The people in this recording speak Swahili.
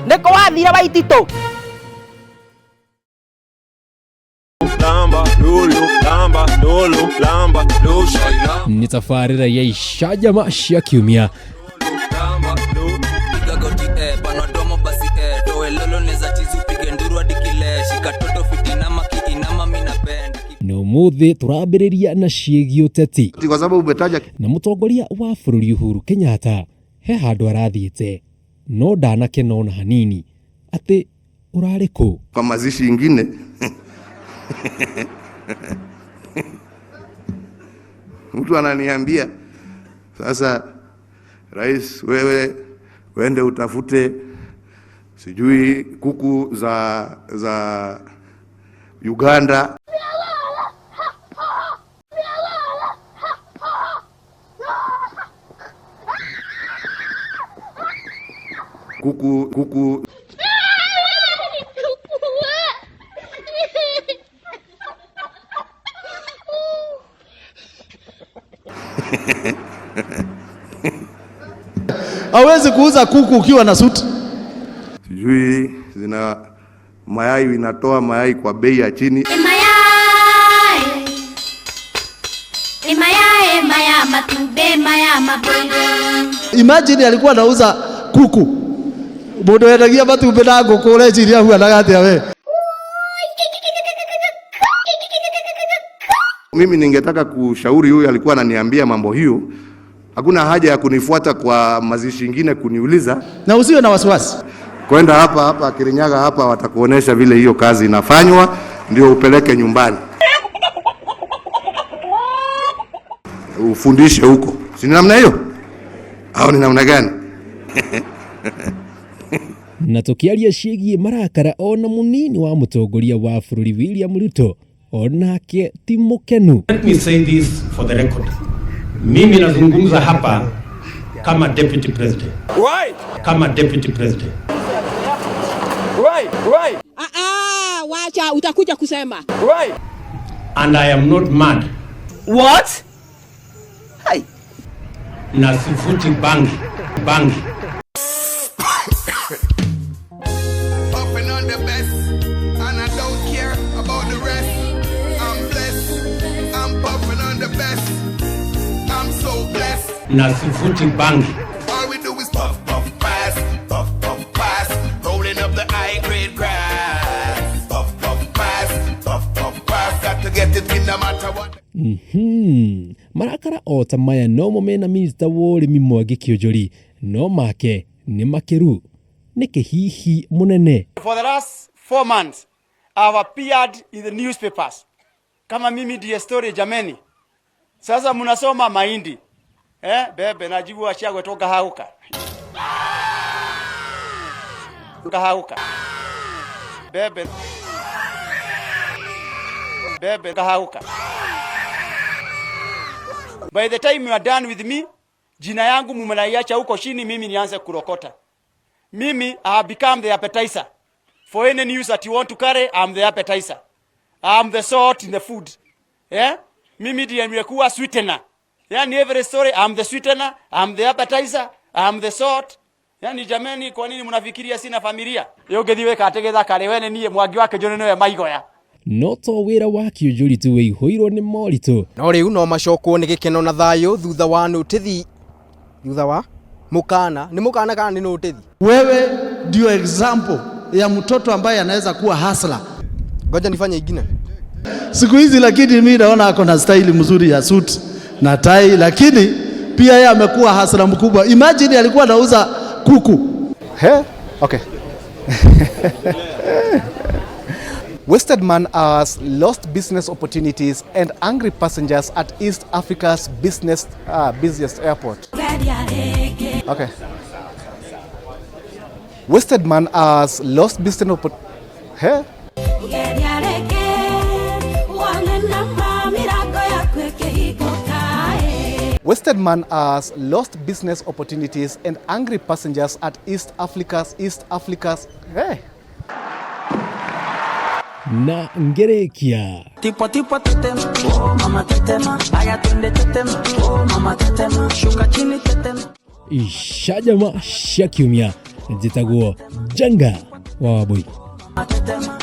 Nĩkũ wathire Waititũ? Nĩ tabarĩra ya icanjama cia kiumia. Na ũmũthĩ tũrambĩrĩria na ciĩgiĩ ũteti. Kwa sababu umetaja Na mũtongoria wa bũrũri Uhuru Kenyatta he handũ arathiĩte no ndanakena ona hanini atĩ ũrarĩ kũ? Kwa mazishi ingine mtu ananiambia sasa, rais, wewe uende utafute sijui kuku za Uganda. Kuku, kuku. Hawezi kuuza kuku ukiwa na suti. Sijui zina mayai, inatoa mayai kwa bei ya chini. Imagine alikuwa anauza kuku. Mundu endagia matumbĩ na ngũkũ ũreciria ahuanaga atĩa we? Mimi ningetaka kushauri huyu alikuwa ananiambia mambo hiyo, hakuna haja ya kunifuata kwa mazishi ingine kuniuliza. Na usiwe na wasiwasi. Kwenda hapa hapa Kirinyaga hapa watakuonesha vile hiyo kazi inafanywa, ndio upeleke nyumbani. Ufundishe huko. Si ni namna hiyo? Au ni namna gani? Na tukiaria ciĩgiĩ marakara ona munini wa mũtongoria wa bũrũri William Ruto onake ti mũkenu. Let me say this for the record. Mimi nazungumza hapa kama deputy president. Why? Kama deputy president. Why? Why? Wacha utakuja kusema. Why? And I am not mad. What? Hai. Na sifuti bangi. Bangi. Puffing on the best, and I don't care about the rest. I'm blessed. I'm puffing on the best. I'm so blessed. Na sifuti bangi. All we do is puff, puff, pass, puff, puff, pass, rolling up the high grade grass. Puff, puff, pass, puff, puff, pass. Got to get it in no matter what. Marakara o ta maya nomo mena minista wa ũrĩmi Mwangi Kiunjuri no make nĩ makĩru. Nĩkĩ hihi mũnene? For the last 4 months, I've appeared in the newspapers. Kama mimi ndiye story jameni. Sasa mnasoma mahindi. Bebe najibu achiagwe toka hauka. Hauka. Bebe. Bebe hauka. By the time you are done with me, jina yangu mumnaiacha huko chini, mimi nianze kurokota. Mimi, I have become the appetizer. For any news that you want to carry, I'm the appetizer. I'm the salt in the food. Yeah? Mimi ndiye nimekuwa sweetener. Yani every story, I'm the sweetener, I'm the appetizer, I'm the salt. Yani jameni, kwa nini mnafikiria sina familia? Yo gethiwe kategetha kare wene niye Mwangi wake John niwe maigoya. No to wĩra wa Kiunjuri tu wĩihũirwo nĩ moritũ. No rĩu no macokwo nĩ gĩkeno na thayũ thutha wa nũtĩthi, thutha wa mũkana, nĩ mũkana kana nĩ nũtĩthi? Wewe ndio example ya mtoto ambaye anaweza kuwa hustler. Ngoja nifanye ingine. Siku hizi lakini mimi naona ako na style mzuri ya suit na tai, lakini pia yeye amekuwa hustler mkubwa. Imagine alikuwa anauza kuku. He? Okay. Wasted man hours, lost business opportunities and angry passengers at East Africa's busiest airport. Okay. Wasted man hours, lost business He? Wasted man hours, lost business opportunities and angry passengers at East Africa's, East Africa's, hey. Na ngĩrĩkia. Tipo tipo tetema, oh mama tetema, aya twende tetema, oh mama tetema, shuka chini tetema. Icanjama cia kiumia, njĩtagwo Njenga wa Wambui. Tetema.